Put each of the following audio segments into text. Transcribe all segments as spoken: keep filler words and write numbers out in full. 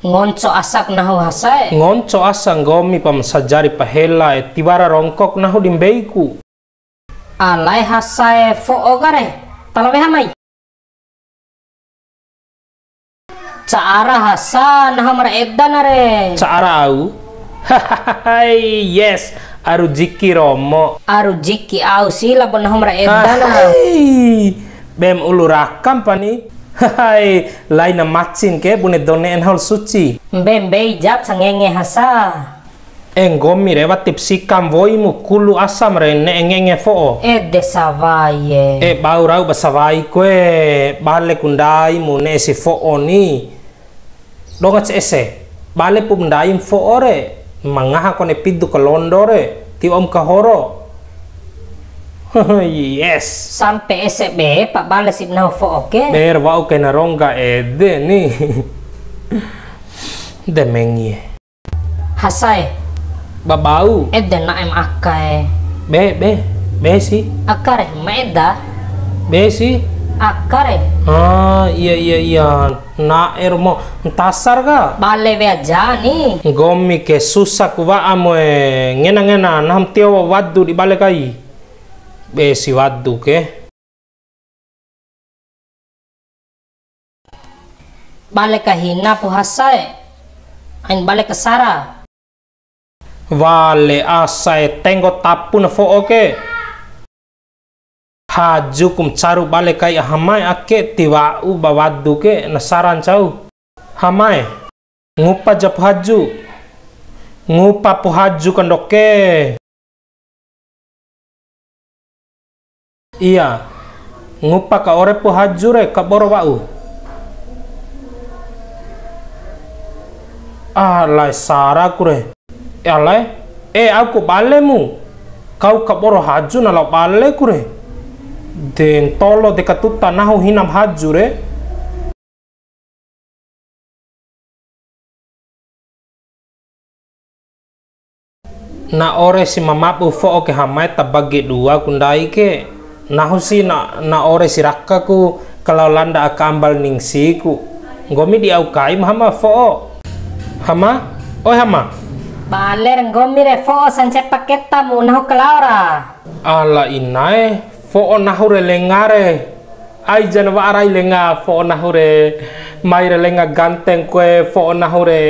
Ngonco asak nahu Hasae. Ngonco asa nggomi pa ma sajari pahela e, tiwara rongkok nahu di mbeiku. Alae Hasae, fo'o ka re. Talo weha mai. Ca'ara Hasa, nahu mara edana re. Ca'ara au? Hai, yes, aru jiki romo. Aru jiki au si labo nahu mara edana. Hai, bem ulu rakam pani. Hai, laina macin ke bune done enhol suci. Mbe mbei jap sangenge Hasa. E nggomi re, watip sikam woimu kulu asam re ne'e ngenge fo'o. Ede sawai e. E bau rau ba sawai kue, bale ku ndaimu ne'e si fo'o ni. Donga ce ese, bale pu ndaim fo'o re, mangaha kone pidu kalondo re, ti om kahoro. Yes. Sampe ese be, pa bale si nahu fo'o ke. Ber wa'u kena rongga ede ni. De mengi e. Hasae. Babau. Ede na'em akae. Be, be, be si. Akare, maeda. Be si. Akare. Ah, iya, iya, iya. Na'e romo. Ntasar ka? Bale wea ja ni. Nggomi ke susa ku wa'a moe. Ngena, ngena. Naham tio wadu di bale kai. Be si wadu ke. Bale ka hina pu Hasae, ain bale ka sara. Wale asae, tenggo tapu na fo'o ke. Haju kum caru bale kai Hamae ake, tiwa'u ba wadu ke na sara ncau. Hamae, ngupa japu haju. Ngupa pu haju kandoke. Iya, ngupa ka ore pu haju re, kaboro wa'u. Alae sara ku re. E alae, e au ku bale mu. Kau kaboro haju na lao bale ku re. De ntolo de katuta nahu hinam haju re. Na ore si ma mabu fo'o ke Hamae, ta bagi dua ku ndai ke. Nahu si na, na ore si raka ku kalau landa aka ambal ningsi ku. Nggomi di au kaim Hama fo'o. Hama, oi Hama. Bale re nggomi re fo'o sancepa keta mu nahu kalaora. Ala inae, fo'o nahu re lenga re. Ai jan wa'a rai lenga fo'o nahu re. Mai re lenga ganteng kue fo'o nahu re.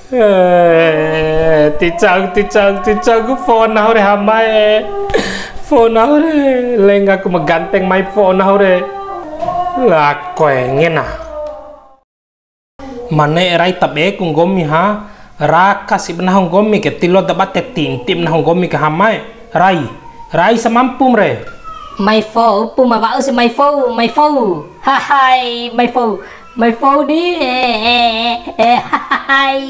Eh, ticau, ticau, ticau ku fo'o nahu re Hamae. Fo'o nahu re, lenga ku ma ganteng mai fo'o nahu re. Lakoe ngena. Ma ne'e rai tabe ku nggomi ha, raka si ba nahu nggomi ke, ti loa da bate tinti ba nahu nggomi ke Hamae, rai, rai samampum re. Mai fou pu ma wa'u si mai fou, mai fou. Hahai, mai fou, mai fou di. Eh, eh, eh, hahai.